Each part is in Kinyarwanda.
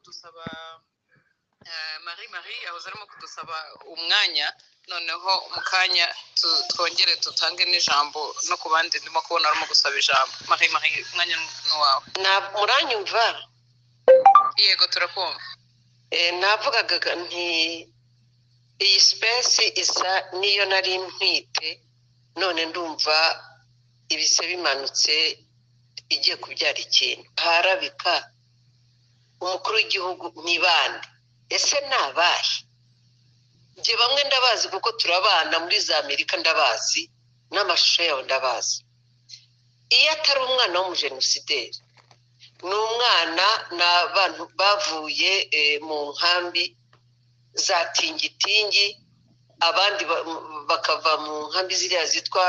Kudusaba Marie Marie yahoze arimo kudusaba umwanya. Noneho mu kanya twongere tutange n'ijambo no ku bandi. Ndimo kubona arimo gusaba ijambo. Marie Marie, umwanya ni uwawe. Muranyumva? Yego, turakumva. Navugaga nti iyi space isa n'iyo nari ntwite, none ndumva ibise bimanutse, igiye kubyara ikintu. Harabika umukuru w'igihugu ni bande? Ese ni abahe? Njye bamwe ndabazi kuko turabana muri za Amerika, ndabazi n'amashusho yabo ndabazi. Iyo atari umwana w'umujenosideri, ni umwana, ni abantu bavuye mu nkambi za Tingitingi, abandi bakava mu nkambi ziriya zitwa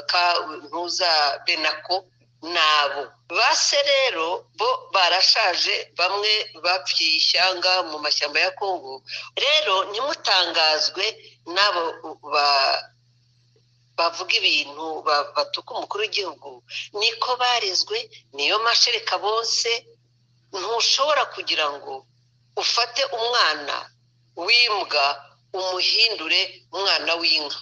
ka ntuza Benako. Nabo base rero bo barashaje, bamwe bapfiye ishyanga mu mashyamba ya Kongo. Rero ntimutangazwe n'abo bavuga ibintu, batuka umukuru w'igihugu. Niko barezwe, niyo mashereka bose. Ntushobora kugira ngo ufate umwana w'imbwa umuhindure umwana w'inka.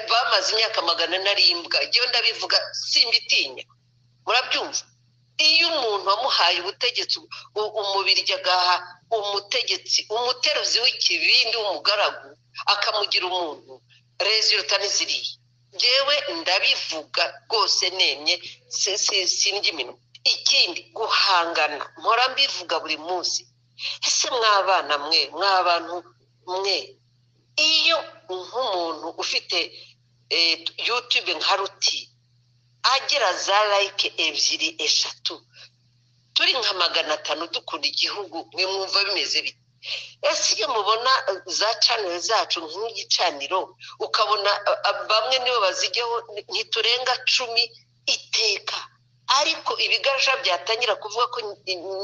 Bamaze imyaka 400 ari imbwa. Njyewe ndabivuga, simbitinya, murabyumva. Iyo umuntu wamuhaye ubutegetsi, umubiryi agaha umutegetsi, umuteruzi w'ikibindi w'umugaragu, akamugira umuntu, résultat ni ziriya. Njyewe ndabivuga rwose nemye, sindya iminwa. Ikindi, guhangana, mpora mbivuga buri munsi. Ese mwabana mwe, mwabantu mwe, iyo nk'umuntu ufite YouTube nka Ruti agira za like ebyiri, eshatu, turi nka 500 dukunda igihugu, mwe mwumva bimeze bite? Ese iyo mubona za channel zacu nk'igicaniro, ukabona bamwe nibo bazijyaho, ntiturenga 10 iteka, ariko ibigarasha byatangira kuvuga ko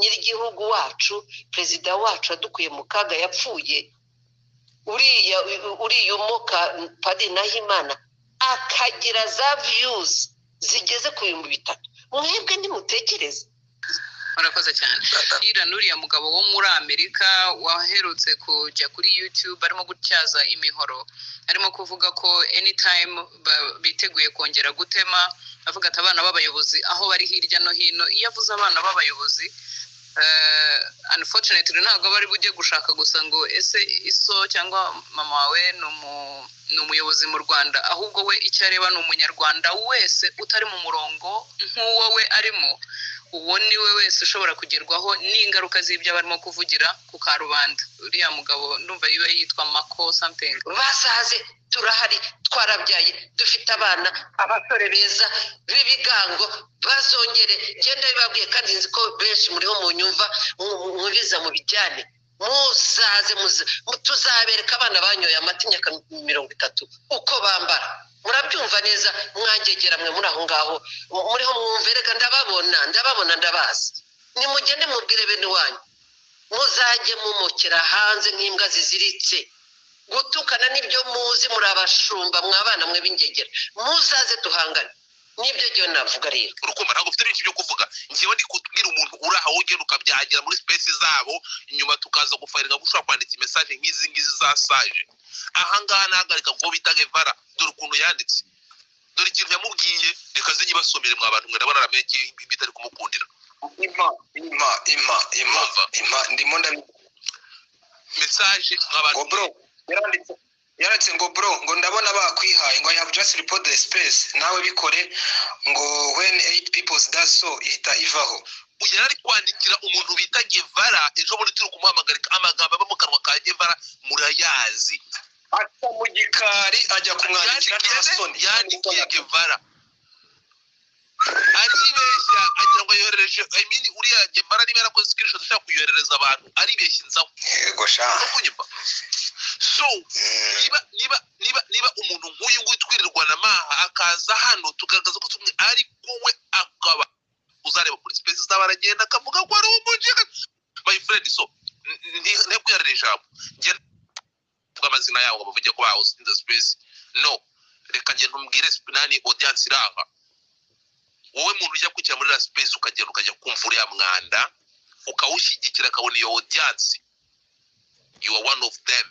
nyir'igihugu wacu, perezida wacu wadukuye mu kaga yapfuye, uriya umoka Padiri Nahimana, akagira za views zigeze ku 3000, mwebwe ntimutekereze? Murakoze cyane. Ira n'uriya mugabo wo muri Amerika waherutse kujya kuri YouTube arimo gutyaza imihoro, arimo kuvuga ko anytime biteguye kongera gutema, avuga ati abana b'abayobozi aho bari hirya no hino. Iyo avuze abana b'abayobozi, unfortunately ntabwo bari bujye gushaka gusa ngo ese iso cyangwa mama wawe ni umuyobozi mu Rwanda, ahubwo we icyo areba ni umunyarwanda wese utari mu murongo nk'uwo we arimo. Uwo ni we wese ushobora kugerwaho n'ingaruka z'ibyo barimo kuvugira ku karubanda. Uriya mugabo ndumva yiba yitwa Mako something. Bazaze, turahari, twarabyaye, dufite abana, abasore beza b'ibigango. Bazongere, genda bibabwiye, kandi nzi ko benshi muriho mu nyumva mwumviza mu bijyane. Muzaze, tuzabereka abana banyoye amata imyaka 30 uko bambara. Murabyumva neza, mwangegera mwe muri aho ngaho muriho mwumve. Reka, ndababona, ndababona, ndabazi. Nimugende mubwire bene wanyu, muzajye mumukira hanze nk'imbwa ziziritse. Gutukana nibyo muzi, muri abashumba mwabana mwe b'ingegera. Muzaze duhangane, nibyo ngewe navuga rero. Urukumva ntabwo ufite byinshi byo kuvuga. Njyewe ndi kubwira umuntu uri aho, ugenda ukabyagira muri space zabo, nyuma tukaza gufaringa ko ushobora kwandika message nk'izi ngizi za sage. Ahangaha nahagarika ngo bita Gevara, dore ukuntu yanditse, dore ikintu yamubwiye. Reka ze nyibasomere mwa bantu mwe, ndabona arameke bitari kumukundira. Impa, impa, impa, impa. Urumva? Impa, ndimo ndabi Message mwa bantu. Ngo bro, yaranditse, yaranditse ngo bro, ngo ndabona bakwihaye, ngo I have just reported the space, nawe bikore, ngo when eight people does so ihita ivaho. Yari ari kwandikira umuntu bita Gevara ejo bundi turi kumuhamagarika. Amagambo ava mu kanwa ka Gevara murayazi. Aca mu gikari ajya kumwandikira, nta Yandikiye soni. Yandikiye Gevara, aribeshya, agira ngo yoherereje, I mean, uriya Gevara niba yarakoze screenshot ashaka kuyoherereza abantu, aribeshya inzaho. Yego sha. No kunyumva so niba umuntu nk'uyu nguyu twirirwana amaha akaza hano tugaragaza ko tumwe, ariko we akaba uzareba kuri space zaba aragenda akavuga ko ari umujega, my friend. So ntekuyarira ijambo, njye mvuga amazina yabo ngo bavuge ko bahoze in the space. No, reka ngenda umbwire nani audience iraha. Wowe muntu ujya kwicara muri la space, ukagenda ukajya kumva uriya mwanda. Ukawushyigikira, akabona iyo audience. You are one of them.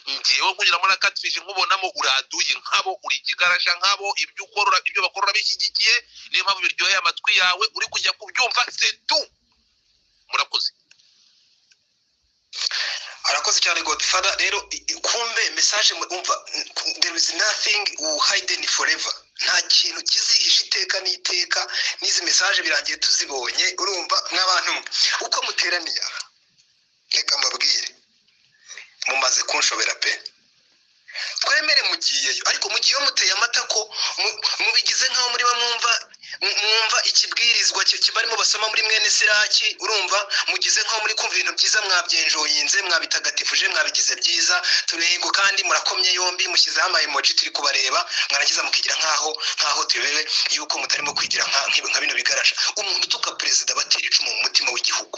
Ngewe nkunyuramo na catfish, nkubonamo uraduye nkabo, uri ikigarasha nkabo. Ibyo ukora, ibyo bakora bishyigikiye, niyo mpamvu biryoheye amatwi yawe, uri kujya kubyumva setu. Murakoze. Arakoze cyane Godfather. Rero kumbe message umva, there is nothing will hidden forever, nta kintu kizihisha iteka n'iteka. N'izi message birangiye tuzibonye. Urumva nk'abantu mwe uko muteraniye aha, reka mbabwire, mumaze kunshobera pe. Twemere mugiyeyo, ariko mugiyeyo muteye amata ko mubigize nk'aho muri mwumva mwumva ikibwirizwa kibarimo basoma muri mwene Siraki. Urumva mugize nk'aho muri kumva ibintu byiza, mwabyenjoyinze, mwabitagatifuje, mwabigize byiza, turego kandi murakomye yombi, mushyizeho ama emoji, turi kubareba. Mwarangiza mukigira nk'aho tuyobewe yuko mutarimo kwigira nka bino bigarasha. Umuntu utuka perezida batera icumu mu mutima w'igihugu,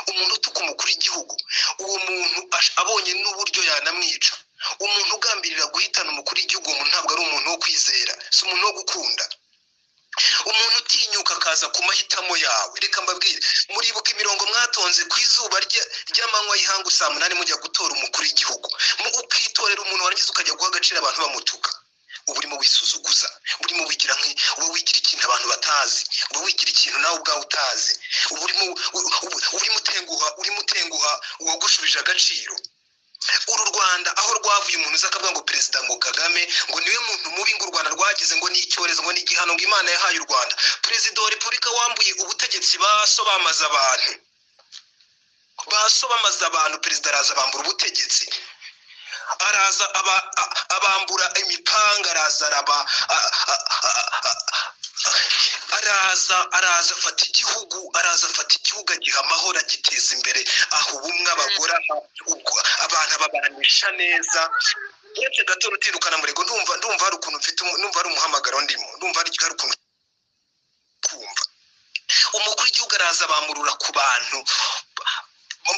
umuntu utuka umukuru w'igihugu, uwo muntu abonye n'uburyo yanamwica. Umuntu ugambirira guhitana umukuru w'igihugu, uwo muntu ntabwo ari umuntu wo kwizera, si umuntu wo gukunda. Umuntu utinyuka akaza ku mahitamo yawe, reka mbabwire, muribuka imirongo mwatonze ku izuba ry'amanywa y'ihangu saa 8 mujya gutora umukuru w'igihugu, ukitorera umuntu, warangiza ukajya guha agaciro abantu bamutuka. Uba urimo wisuzuguza, urimo wigira uba wigira ikintu abantu batazi, uba wigira ikintu nawe ubwawe utazi, uba urimo utenguha, urimo utenguha uwagushubije agaciro. Uru Rwanda aho rwavuye, umuntu uza akavuga ngo perezida, ngo Kagame, ngo niwe muntu mubi ngo u Rwanda rwagize, ngo ni icyorezo, ngo ni igihano, ngo Imana yahaye u Rwanda. Perezida wa Repubulika wambuye ubutegetsi baso bamaze abantu, baso bamaze abantu, perezida araza bambura ubutegetsi, araza abambura imipanga, araza araba araza afata igihugu, araza afata igihugu, agiha amahoro, agiteza imbere, aho ubumwe abagore, aha ubwo abantu ababanisha neza. Uretse gato rutirukana murego, ndumva hari ukuntu mfite ndumva hari umuhamagaro ndimo, ndumva hari ukuntu kumva umukuru w'igihugu araza bamurura ku bantu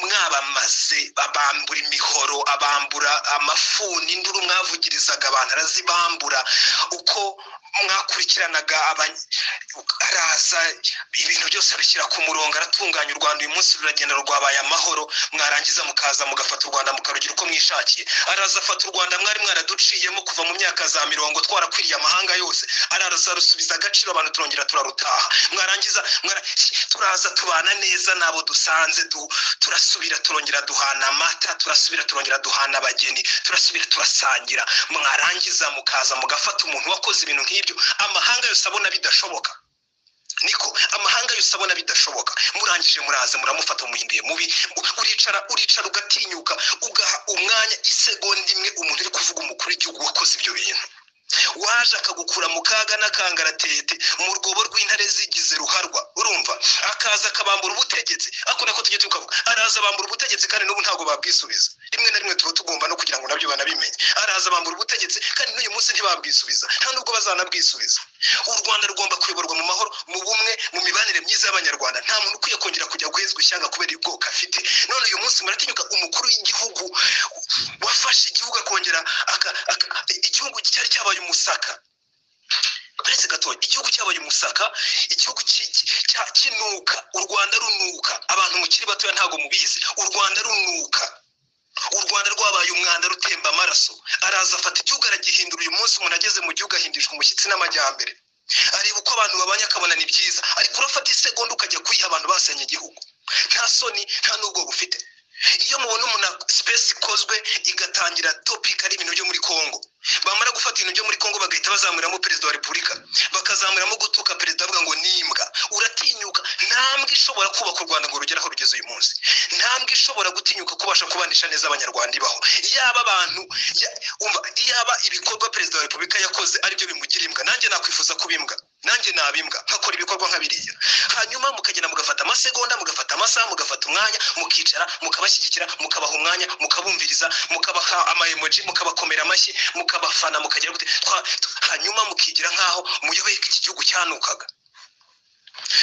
mwabamaze, abambura imihoro, abambura amafuni, induru mwavugirizaga abantu arazibambura, uko mwakurikiranaga, araza ibintu byose abishyira ku murongo, aratunganya u Rwanda. Uyu munsi ruragenda rwabaye amahoro. Mwarangiza mukaza mugafata u Rwanda mukarugira uko mwishakiye. Araza afata u Rwanda mwari mwaraduciyemo kuva mu myaka za mirongo, twarakwiriye amahanga yose, araza rusubiza agaciro abantu, turongera turarutaha. Mwarangiza turaza tubana neza n'abo dusanze, turasubira turongera duhana amata, turasubira turongera duhana abageni, turasubira turasangira. Mwarangiza mukaza mugafata umuntu wakoze ibintu nk'ibyo amahanga yose abona bidashoboka, niko amahanga yose abona bidashoboka. Murangije muraza muramufata, muhinduye mubi. Uricara ugatinyuka ugaha umwanya isegonda imwe umuntu uri kuvuga umukuru w'igihugu wakoze ibyo bintu, waje akagukura mu kaga n'akangaratete, mu rwobo rw'intare zigize ruharwa. Urumva akaza akabambura ubutegetsi, ariko nako tujye tukavuga, araza abambura ubutegetsi kandi n'ubu ntabwo babwisubiza. Rimwe na rimwe tuba tugomba no kugira ngo nabyo banabimenye. Araza abambura ubutegetsi kandi n'uyu munsi ntibabwisubiza, nta nubwo bazanabwisubiza. U Rwanda rugomba kuyoborwa mu mahoro, mu bumwe, mu mibanire myiza y'Abanyarwanda. Nta muntu ukwiye kongera kujya guhezwa ishyanga kubera ubwoko afite. None uyu munsi muratinyuka umukuru w'igihugu wafashe igihugu akongera igihugu cyari cyabaye umusaka, uretse gato igihugu cyabaye umusaka, igihugu kinuka, u Rwanda runuka. Abantu mukiri batoya ntabwo mubizi, u Rwanda runuka, u Rwanda rwabaye umwanda, rutemba amaraso. Araza afata igihugu aragihindura. Uyu munsi umuntu ageze mu gihugu ahindishwa umushyitsi n'amajyambere, areba uko abantu babanye akabona ni byiza. Ariko urafata isegonda ukajya kuyiha abantu basenye igihugu, nta soni, nta n'ubwo bufite. Iyo mubona umuntu space ikozwe igatangira topic ari ibintu byo muri Congo, bamara gufata ibintu byo muri Congo bagahita bazamuramo perezida wa Repubulika, bakazamuramo gutuka perezida avuga ngo nimbwa. Uratinyuka? Ntambwe ishobora kubaka u Rwanda ngo rugere aho rugeze uyu munsi, ntambwe ishobora gutinyuka kubasha kubanisha neza Abanyarwanda ibaho. Yaba abantu umva, iyaba ibikorwa perezida wa Repubulika yakoze aribyo bimugira imbwa, nanjye nakwifuza kuba imbwa, nanjye naba imbwa nkakora ibikorwa nka biriya. Hanyuma mukagenda mugafata amasegonda, mugafata amasaha, mugafata umwanya, mukicara, mukabashyigikira, mukabaha umwanya, mukabumviriza, mukabaha ama emoji, mukabakomera amashyi, mukabafana, mukagira gute, hanyuma mukigira nk'aho muyoboye ko iki gihugu cyanukaga.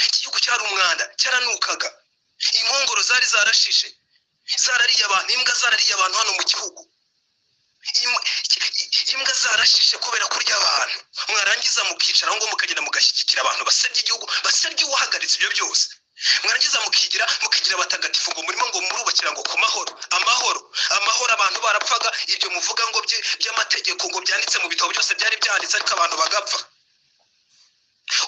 Iki gihugu cyari umwanda, cyaranukaga, inkongoro zari zarashishe, zarariye abantu, imbwa zarariye abantu hano mu gihugu, imbwa zarashishe kubera kurya abantu. Mwarangiza mukicara ngo mukagenda mugashyigikira abantu basebya igihugu, basebya uwahagaritse ibyo byose. Mwarangiza mukigira abatagatifu, ngo murimo ngo murubakira ngo ku mahoro, amahoro, amahoro. Abantu barapfaga. Ibyo muvuga ngo by'amategeko ngo byanditse mu bitabo byose byari byanditse, ariko abantu bagapfa.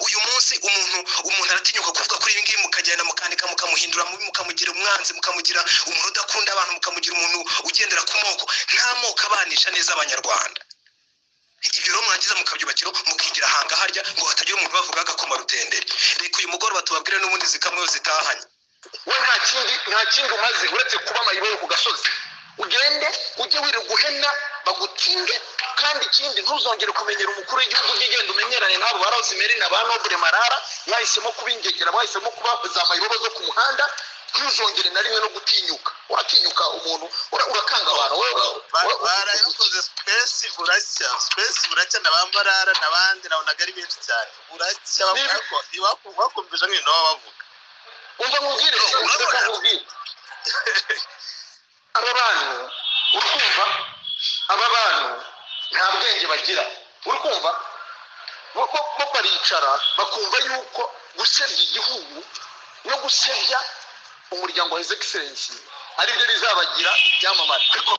Uyu munsi umuntu aratinyuka kuvuga kuri ibi ngibi, mukagenda mukandika, mukamuhindura mubi, mukamugira umwanzi, mukamugira umuntu udakunda abantu, mukamugira umuntu ugendera ku moko. Nta moko abanisha neza Abanyarwanda. Ibyo rero mwarangiza mukabyubakira, mukigira ahanga harya ngo hatagira umuntu bavuga agakoma rutenderi. Reka uyu mugoroba tubabwire n'ubundi zikamwe zitahanye. We nta kindi umaze uretse kuba mayibobo ku gasozi. Ugende ujye wirirwa uhena bagutinge. Kandi ikindi, ntuzongere kumenyera umukuru w'igihugu. Ujye ugenda umenyerane n'abo ba Rosemary na ba Noble Marara mwahisemo kuba ingegera, mwahisemo kuba za mayibobo zo ku muhanda. Ntuzongere na rimwe no gutinyuka. Uratinyuka umuntu, urakanga abantu Baraye bakoze space buracya, space buracya na ba Marara n'abandi, nabonaga ari benshi cyane buracya bakumvisha nk'ibintu baba bavuga. Umva nkubwire, reka nkubwire, aba bantu, uri kumva, aba bantu nta bwenge bagira. Uri kumva, bo baricara bakumva yuko gusebya igihugu no gusebya umuryango wa His Excellency aribyo bizabagira ibyamamare, ariko